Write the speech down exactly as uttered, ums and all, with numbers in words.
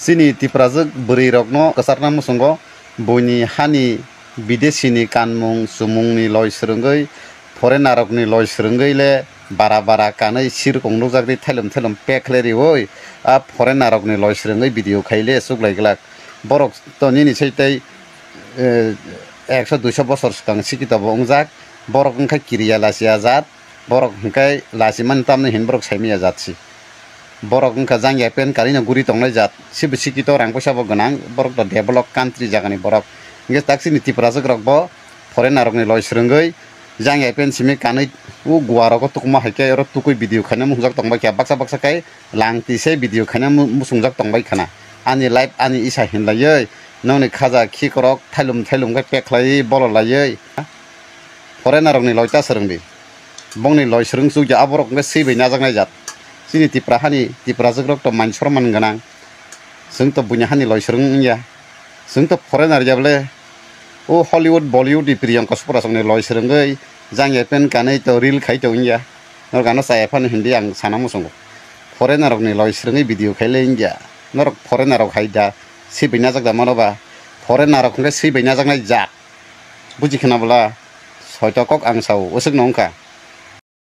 Chini Tiprajwk bwrwi rokno kwchakna muchungo, buini hani bidesi ni kanmung chumung ni loi swrwngwi, foreigner rok ni loi swrwngwi le bara bara kanwi sirkong nukjak di thailom thailom pack khlai riwi, a foreigner rok ni loi swrwngwi video khai le chuklai glak. Borok to nini sai tei, eh, ekso duiso bosor swkang sikito bo wngjak, borok wngkha kiriya lachiya jat, borok hwnkhe lachimani tamni hin borok saimanya jat si. Borok wngkha jangya pen karino guri tongnai jat, sibo sikito rang poisa bo gwnang, borok to develop country jagani borok. Hwnkhe tak chini Tiprajwk rok bo foreigner rokni loi swrwngwi jangya pen simi kanwi o Goa rogo tukuma hai khe oro tukui video khaina muchungjak tongbai kha, baksa baksa khe langti se video khaina mu-, muchungjak tongbai khana. Ani life ani isa hinlaiwi nokni khaja khikrok thailum thailum khe pack khlaiwi bolor laiwi. Foreigner rokni loi ta swrwng di. Bongni loi swrwng chukya aborok hwnkhe swi bai najaknai jat. Chini Tipra hani Tiprajwk rok to man sorman gwnang. Chwng to buini hani loi swrwng wngya. Chwng to foreigner ya bole. O Hollywood, Bollywood ni Priyanka Chopra songni loi swrwngwi jangya pen kanwi to reel khai to wngya. Norok ano chaya phano hindi ang sana muchungo. Foreigner rokni loi swrwngwi video khai le wngya. Norok foreigner rok hai da swi bai najak da mano ba. Foreigner rok hwnkhe swi bai najaknai jat. Buji khna bwla, soito kok ang sao, usuk no wngkha.